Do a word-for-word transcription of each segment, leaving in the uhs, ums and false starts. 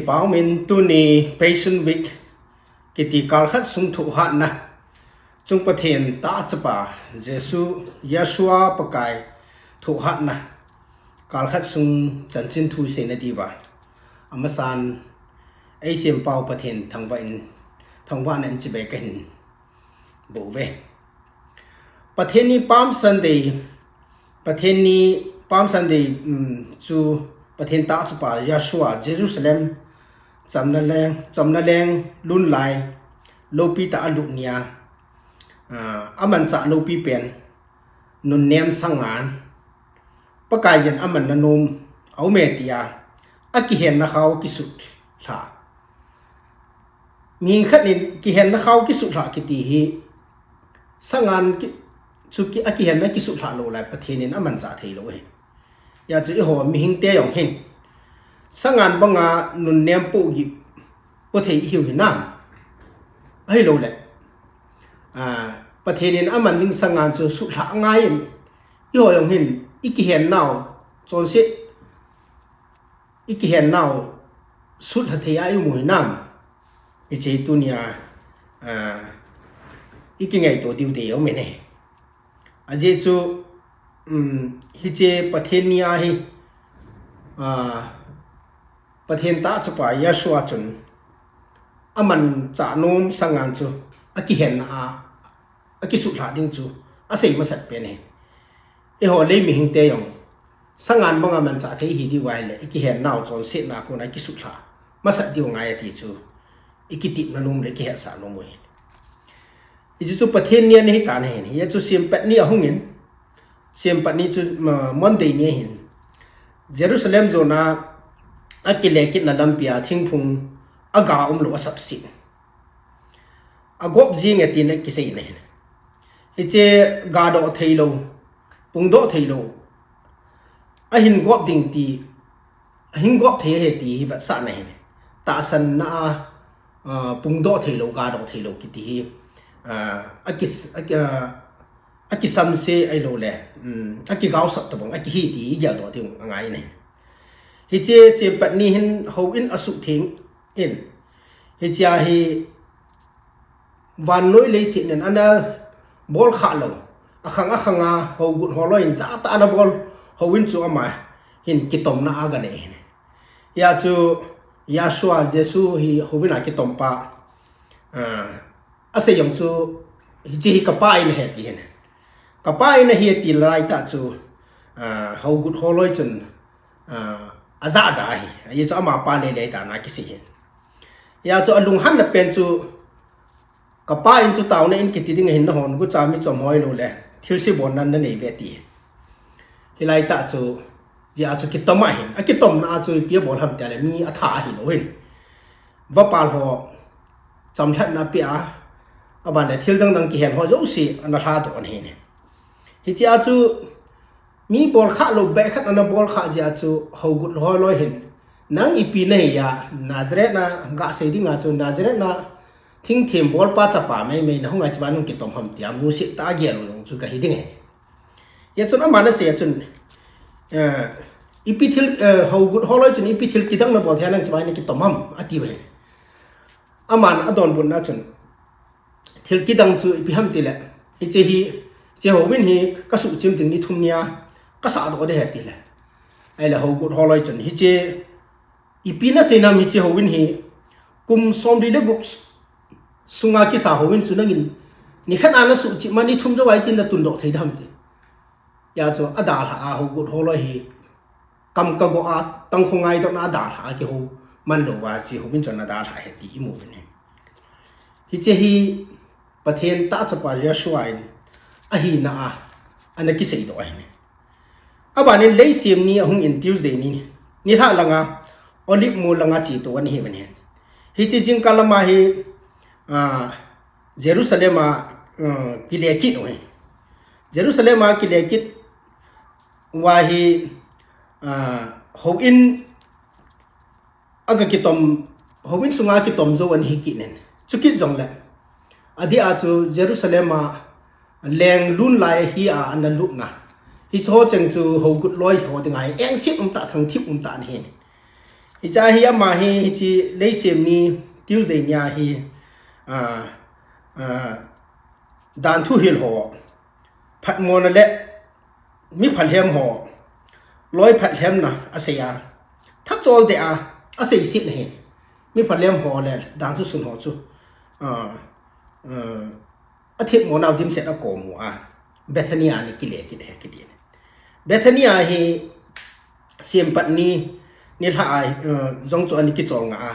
Pau min tuni Passion Week kiti kalkhat sung thohhatna, chung Pathen tahchapa Jesu, Yeshua Pakai thohhatna kalkhat sung chanchin thu isei nadiuva, amasan eisempau Pathen thangvah in, thangvahna in chibai kahin bouve. Pathen ni Palm Sunday, Pathen ni Palm Sunday, um, chu Pathen tahchapa Yeshua Jerusalem chamna leng, chamna leng lunlai loupi tah a alut nia, ah, amanchah loupi pen nunnem sangan, Pakaiyin amanna nom aume tia akihenna khao kisutlha. Mihing khat in kihenna khao kisutlha kiti hi sangan ki, chu ki, akihenna kisutlha lou lai Pathen in amanchah thei lou ahi. Hijeh chun eiho mihingte jong hin sangan banga nunnem pohgih po thei ihiu hinam? Ahilouleh, ah, Pathen in aman ding sangan chu sutlha ngai in, eiho jong hin ikihennau chonset, ikihennau sutlha thei a ium u hinam? Hiche tunia, ah, ikingaito diu dei aume. Ajeh chu, um, hiche Pathen ni ahi, ah, Pathen tahchapa Yeshua chun amanchah nom sangan chu akihenna a akisutlha ding chu asei masat pen ahi. Eiho lei mihingte jong sangan banga manchah thei ihi diu ahile, ikihennau chonsetna a kona ikisutlha masat diu ngai ati chu ikitepna nom le ikihetsah nom u ahi. Hiche chu Pathen ni ana hitan ahin, hijeh chun sempet ni ahungin, sempet ni chu, ma, Monday ni ahin, Jerusalem jona akile kitna lampia thingphung aga umlou asapset, agop jinge tin akiseina ahin. Hiche gadoh theilou, pungdoh theilou, ahin gop ding ti, ahin gop thei ahi ti hi vetsahna ahin. Tahsanna a, ah, pungdoh theilou, gadoh theilou kiti hi, ah, akis-, aki-, ah, akisamse ahilouleh, um, akigaosap tobang akihi ti igeldoh diu angai ahi. Hiche sempet ni hin houin asuhtheng in, hichea hi vannoi leiset in ana bolkhah lou, akhang akhanga hougut holoi in jatah a ana bol houin chu ama hin kitomna aga nei ahin. Hijeh chun Yeshua, Jesu hi houin a kitompa, ah, asei jong chu hiche hi kapa in ahi ati ahin. Kapa in ahi ati laitah chu, ah, hougut holoi chun, ah, ajahda ahi. Ajeh chu amapa leilei dan a kisei ahin. Hijeh chun alunghanna pen chu, kapa in chu taona in kiti ding ahin, nahon gucha michom ho ahilouleh thilse bolna nanei uve ati. Hilaitah chu, hijeh a chu kitom ahin, akitomna a chu ipi abol ham tile mi atha ahilou hin, vapal ho chamlhatna apeh a, aban le thil dangdang kihen ho jouse ana lhadoh ahin. Hichea chu mi bolkhah lou beh khat ana bolkhah jeh a chu hougut holoi hin, nang ipi nahiya, Nazareth a gasei dinga chu Nazareth a thingthem bolpa chapa maimai nahung a hichea nahung kitom ham tia musit tah a agel u jong chu kahe ding ahi. Hijeh chun aman asei a chun, eh, ipi thil, eh, hougut holoi chun ipi thil kidang nabol thei a nang hichea nakitom ham atiuve. Aman adonbutna chun, thil kidang chu ipi ham tile, hiche hi, hiche houin hi kasuhchim ding ni thum nia kasahdoh ding ahi atile, ahile hougut holoi chun hiche ipi nasei nam, hiche houin hi kum somli le gup sunga kisa houin chu nangin nikhat a nasuhchim a ni thum jouva itin natundoh thei ding ham ti. Hijeh chun adalhah a hougut holoi hi kam kago a, tangkhul ngaidotna a adalhah a kihou manlouva hiche houin chun adalhah ahi ti imu uvin ahi. Hiche hi Pathen tahchapa Yeshua in ahina a ana kiseidoh ahi. Abanin leisem ni ahungin Tuesday ni, nilhah langa Olive mol langa chetou ana hi uvin ahi. Hiche jingkah lama hi, ah, Jerusalem a, ah, kile kit u ahi. Jerusalem a kile kit uva hi, ah, houin aga kitom, houin sunga kitom jou ana hi kit in, chukit jongle adeh a chu Jerusalem a leng lunlai hi a ana lutna, hicheho cheng chu hougut loi ho dinga hi engset umtah, thangthip umtah ana hi. Hiche a hi ama hi, hiche leisem ni Tuesday ni a hi, ah, ah, dan thuhil ho, phatmona le mi phalhem ho, loi phalhemna asei a, thachol deh a, asei sit na hin, mi phalhem ho le dan thusun ho chu, ah, ah, athip mo nau dimset a kom u a, Bethany a ni kile kit he kiti. Bethany a hi, Sempat ni, nilhah a, eh, jong chu ani kichol nga a.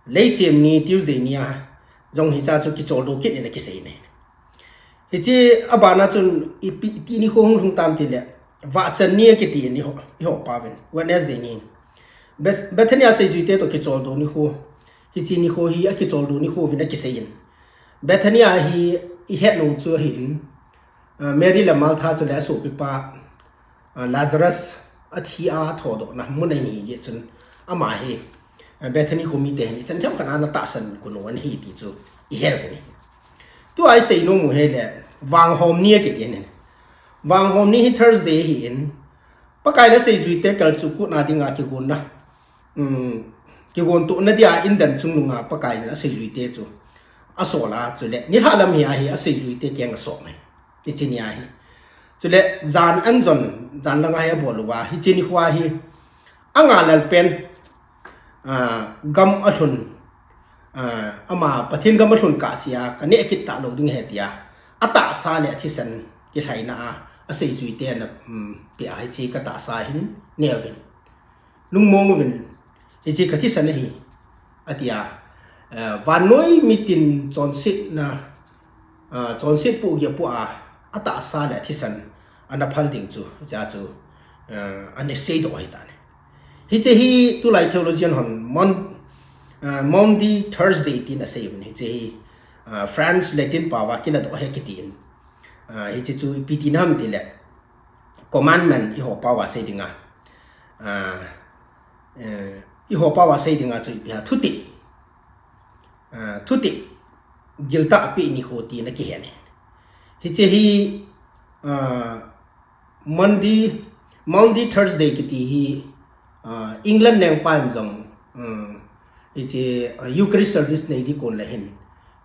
Leisem ni Tuesday ni a, jong hicha chu kichol do kit in akisei ne. Hiche abana chun ipi ti nikho hung lhung tam tile, vahchan ni akiti in iho, iho pa uvin, Wednesday ni. Bes-, Bethany a seijuite to kichol do nikho. Hiche nikho hi akichol do nikho uvin akisei in. Bethany a hi ihet lou chu ahin, ah, Mary le Martha chule asopipa, ah, Lazarus athi a thodohna mun ahin hi jeh chun ama hi, ah, Bethany kho mite hin ichan themkhat a ana tahsan got u ahi ti chu ihe uvin ahi. Tua isei nom u hi le, vanghom ni akiti ahi. Vanghom ni hi Thursday ahin, Pakai le seijuite kalchuh kutna dinga kigonna, um, kigon tohna dia indan chungnunga Pakai le seijuite chu asol a, chule nilhah lam hi ahi, aseijuite keng asol mai. Hiche ni ahi. Chule jan anjon, jan langa hi abol uva, hiche nikho hi anga lal pen, ah, gam alhun, ah, ama Pathen gam alhun kahsea, kaneh kit talou ding ahi tia, atahsa le athisan kilhaina a, aseijuite ana, um, peh a, hiche katahsa hin ne uvin, lungmong uvin, hiche kathisan ahi, atia, eh, vannoi mitin chonsetna, ah, chonset pohgih a, atahsa le athisan ana phal ding chu, hiche chu, eh, ana seidoh ahitan ahi. Hiche hi tulai theologian hon Mon-, ah, Maundy Thursday tin asei uvin, hiche hi, ah, French Latin pao a kiladoh ahi kiti in. Ah, hiche chu ipi tina ham tile, commandment eiho pao a sei dinga, ah, eh, eiho pao a sei dinga chu ipi ham, thutep, ah, thutep giltah peh nikho tina kihen ahi. Hiche hi, ah, Maundy, Maundy Thursday kiti hi, ah, England lengpa in jong, um, hiche, ah, Eucharist service nei ding kon le hin,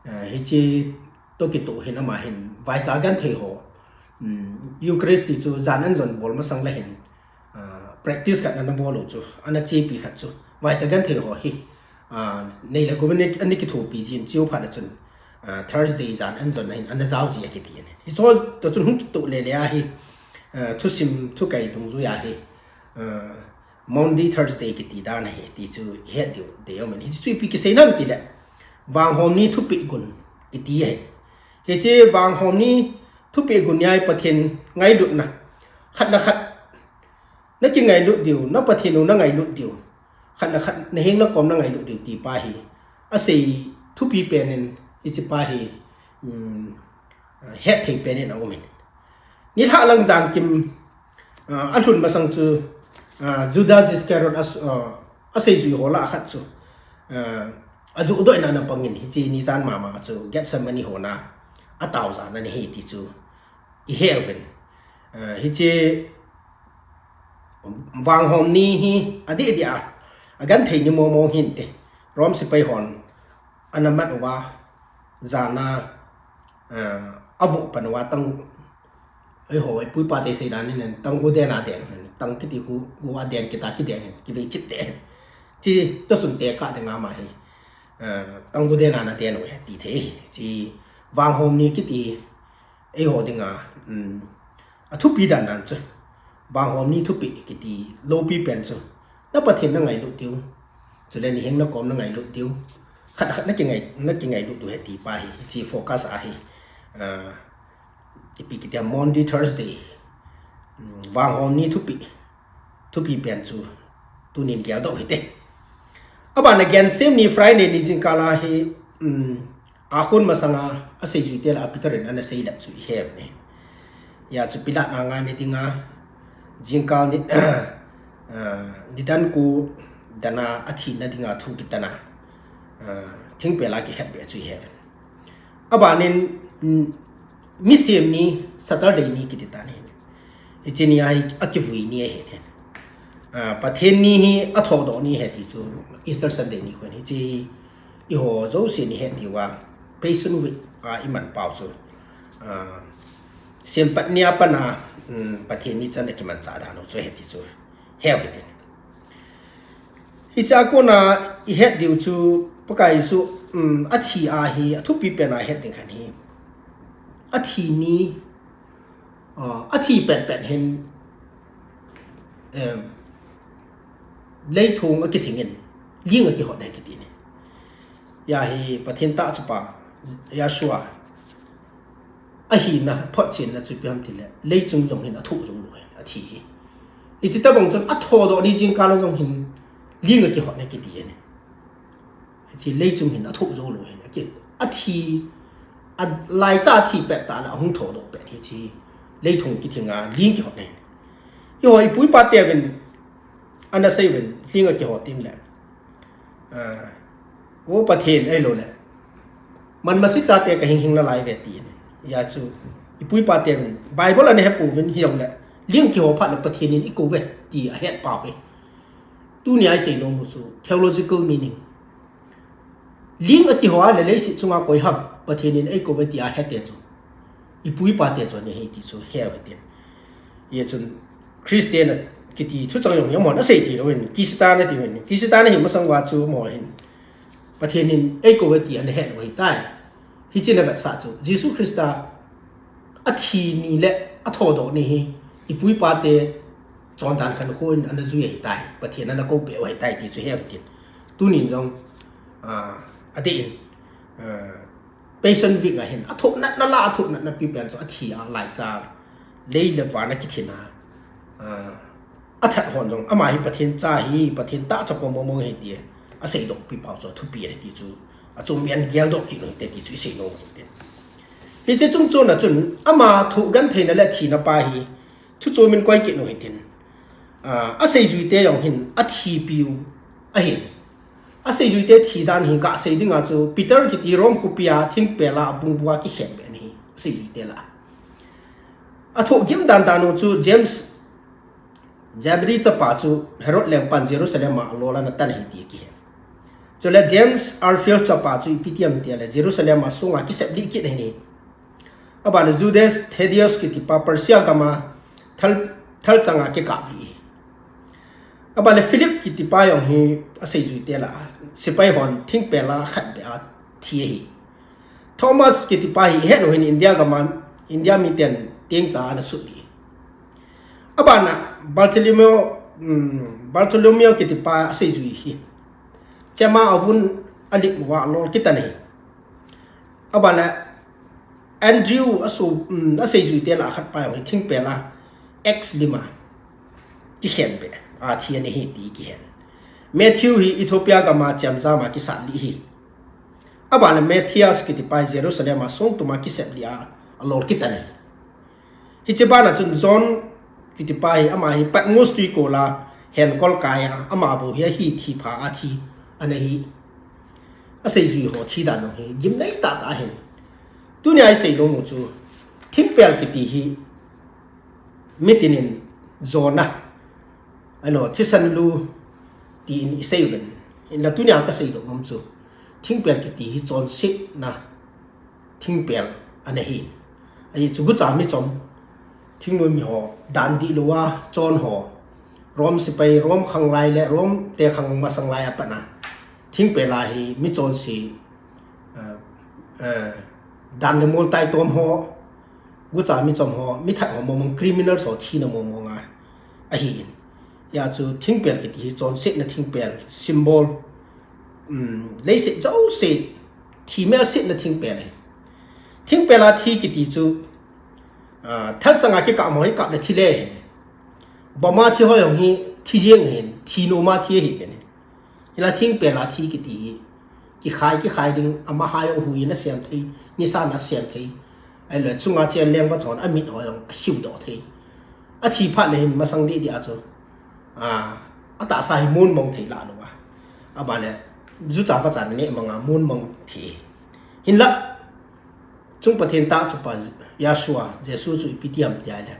ah, hiche toh kitoh hin ama hin vaicha genthei ho, um, Eucharist ti chu jan anjon bol masang le hin, ah, practice khat ana bol u chu, ana chepi khat chu, vaicha genthei ho hi, ah, nei le gou in ani kithopi jin, cheu phat le chun, ah, Thursday jan anjon a hin ana jao ji akiti ahi. Hiche toh chun hung kitoh le le ahi, ah, thusim thukai dungjui ahi, ah, Maundy Thursday kiti dan ahi ti chu ihet diu dei aum in. Hiche chu ipi kisei nam tile, vanghom ni thupeh gun kiti ahi. Hiche vanghom ni thupeh gun ni a hi Pathen ngailutna, khat le khat na kingailut diu, na Pathen u na ngailut diu, khat le khat na heng na kom na ngailut diu ti pa hi asei thupi pen in, hiche pa hi, um, hetthei pen in aum in. Nilhah lang jan kim, ah, alhun masang chu, ah, Judas Iscariot as-, ah, aseijui ho lah a khat chu, ah, ajoh doh in ana pang in, hiche ni jan mama chu Gethsemane hon a atao jan ana hi ti chu ihe uvin. Ah, hiche vanghom ni hi adeh deh a, agenthei ni momo hinte. Rome sepai hon ana mat uva, jan a, ah, avoh pan uva tang, eiho, eipu ipa te sei dan in, tang go den a den, tang kiti khu, go a den kita kiden, kivei chip te. Hiche toh chun tekah dinga ama hi, ah, tang go den a na den u ahi ti thei. Hiche vanghom ni kiti eiho dinga, um, athupi dan dan chu, vanghom ni thupeh kiti loupi pen chu, na Pathen na ngailut diu, chule na heng na kom na ngailut diu, khat khat na kingai, na kingailut diu ahi ti pa hi, hiche focus ahi, ah, ipi kiti ham, Maundy Thursday, um, vanghom ni thupeh, thupi pen chu tunin geldoh hite. Abana Gensem ni Friday ni jingkal a hi, um, akhun masanga aseijuite lah a Peter in ana seilep chu ihe uvin ahi. Hia chu Pilat na ngai ni dinga, jingkal ni, ah, nidan ko dan a athina dinga thu kitan a, ah, thingpel a kikhetbeh chu ihe uvin. Abanin, mm, Misem ni, Saturday ni kiti tan ahi. Hiche ni a hi akivui ni ahi. Ah, Pathen ni hi athodoh ni ahi ti chu Easter Sunday nikho hin, hiche hi eiho jouse ni ahet diu a, Passion Week a iman pau chu, ah, Siampat ni a pat a, um, Pathen ni chan a kimanchah dan u chu ahi ti chu heu hitin. Hiche a kona ihet diu chu Pakai Jesu, um, athi a hi athupi pen a het ding khat hi, athi ni, uh, athi penpen hin, em, leithung akithing in, ling akihot e kiti ni. Hia hi Pathen tahchapa Yahshua ahina photchenna chu ipi ham tile, leichung jong hin athoh jou lou ahi, athi hi. Hiche tobang chun athodoh ni jingkah a jong hin ling akihot e kiti ahi. Hiche leichung hin athoh jou lou ahi. Aki, athi, alaicha athi pet tah le ahung thodoh pet hiche leithung kithing a ling kihot ahi. Eiho ipu ipa teuvin ana sei uvin, ling akihot teng le, ah, O Pathen, ahilou le, man masi chate ka hing hing nalai ve ti ahi. Hia chu ipu ipa teuvin Bible ana hepouvin hijongle, ling kiho phat le Pathen in eikou ve ti ahet pau ahi. Tunia isei nom u chu theological meaning. Ling akiho a le leiset chunga koi ham Pathen in eikou ve ti ahet e chu, ipu ipa te chu ana he ti chu heu hitin. Hia chun Christian a kiti thuchang jong hi amahon asei thei lou in, Christian ati uvin, Christian ahi masang uva chu amaho hin Pathen in eikou ve ti ana het lou ahitai. Hiche ana vetsah chu Jesu Christa athi ni le athodoh ni hi ipu ipa te chondan khankho in ana jui ahitai, Pathen ana koupeh u ahitai ti chu heu hitin. Tunin jong, ah, adeh in, ah, Passion Week a hin athoh natna la, athoh natna pipen chu athi a laicha lei le van a kithing a, ah, athat hon jong ama hi Pathen cha ahi, Pathen tahchapa mong mong ahi ti aseidoh pi pau chu athupi ahi ti chu achom in geldoh kit u hite ti chu isei nom u hite. Hiche chungchon a chun ama thoh gentheina le thina pa hi thuchom in koi kit u hitin, ah, aseijui te jong hin athipi u ahi. Aseijui te thi dan hi gasei dinga chu Peter kiti Rome khopi a thingpel a abung bua kikhen be ahi, aseijui te lah a. Athoh gim dan dan u chu James, Zebedee chapa chu Herod lengpan Jerusalem a alol ana tan ahi ti kihen. Chule James, Alphaeus chapa chu ipi ti ham tile Jerusalem a songa kiseplih kit ahi. Aban le Judas Thaddeus kiti pa Persia gam a thal, thalchang a kikaplih ahi. Aban le Philip kiti pa jong hi aseijui te lah a, sepai hon thingpel a khat be a thi ahi. Thomas kiti pa hi ihet u hin India gam a, India miten tengcha ana sut ahi. Aban a Bartholomew, um, Bartholomew kiti pa aseijui hi chema avun alip uva alol kitan ahi. Aban le Andrew aso, um, aseijui te lah a khat pa jong hi thingpel a X lim a kikhen be a thi ana hi ti kihen. Matthew hi Ethiopia gam a chemjam a kisat lih ahi. Aban le Matthias kiti pa hi Jerusalem a songtum a kiseplih a alol kitan ahi. Hiche ban a chun John kiti pa hi, ama hi Patmos twikol a henkol kai a, ama bou hi ahi thipha a thi ana hi. Aseijui ho thi dan jong hi gimnei tah tah ahin. Tunia isei nom u chu thingpel kiti hi mitin in jona, ahilou thisan lu tin isei uvin. Hinla tunia kaseidoh nom chu thingpel kiti hi chonsetna thingpel ana hi. Ahi chu gucha michom, thingnoi mi ho, dan dihlou a chon ho, Rome sepai, Rome khanglai le Rome te khang masang lai a pat a thingpel a hi michonse, eh, eh, dan le mol taitom ho, gucha michom ho, mithat ho mong mong, criminals ho thina mong mong a ahi in. Hia chu thingpel kiti hi chonsetna thingpel, symbol, um, leiset jouse thi melsetna thingpel ahi. Thingpel a thi kiti chu, ah, thalchang a kikap ho hi kap le thi le ahi. Bomb a thi ho jong hi thi jeng ahi, thi nom a thi ahi. Hinla thingpel a thi kiti hi kikhai, kikhai ding, ama hai jong hui in asem thei, nisa in asem thei. Ahilou chunga chen leng vachon amit ho jong akhiu doh thei. Athi phat le hin masang didi a chu, ah, atahsa hi mon mong thei lah lou a. Aban le jucha vacha neh mang a mon mong thei. Hinla chung Pathen tahchapa Yahshua, Jesu chu ipi ti ham tia le,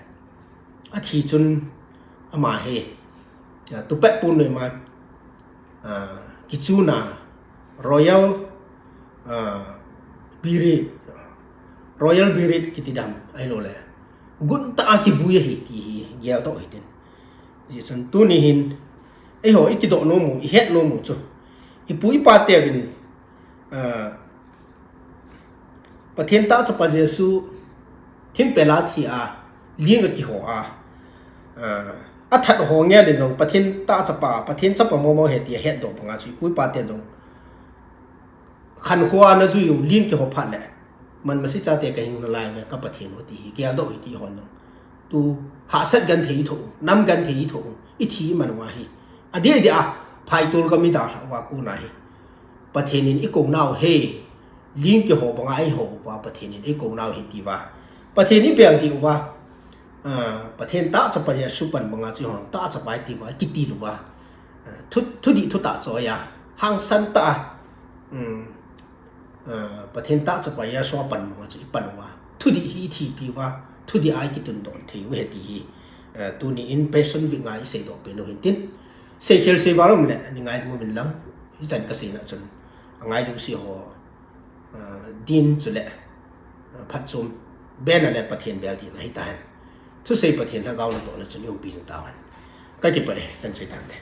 athi chun ama hi Tupet pon noi ma kichuna royal beret, royal beret kiti dam ahilou le, gun tah a kivui ahi ti hi geldoh hitin. Hijeh chun tuni hin eiho ikidoh nom u, ihet nom u chu, ipu ipa teuvin Pathen tahchapa Jesu thingpel a thi a, ling akiho a, athat ho ngen in jong Pathen tahchapa, Pathen chapa momo ahi ti ahetdoh banga chu ipu ipa ten jong khankho a ana jui u, ling kiho phat le, man masi chate kahingu nalai uve, ka Pathen u ti hi geldoh hi ti hon jong tu hahsat genthei ithoh u, nam genthei ithoh u, ithi iman uva hi, adeh deh a phaitol gam idalhah uva kona hi Pathen in eikou nau hi, ling kiho banga eiho uva Pathen in eikou nau hi tiuva, Pathen ibel diuva, Pathen tahchapa Jesu pan banga chu ihon tahchapa itiuva, ikitil uva, thudih thutah choi a, hangsan tah a Pathen tahchapa Jesu apan banga chu ipan uva, thudih hi ithipi uva, thudih a ikitundoh thei u ahi ti hi tuni in Passion Week nga iseidoh pen u hintin, seikhel seival um le ningai ding uvin lang, hichan kaseina chun angai jouse ho din chule phatchom bena le Pathen bel dihna hitahen. Thusei Pathen Lhagao natohna chun iumpi jing tahen. Kakipah e, chan chu hitante.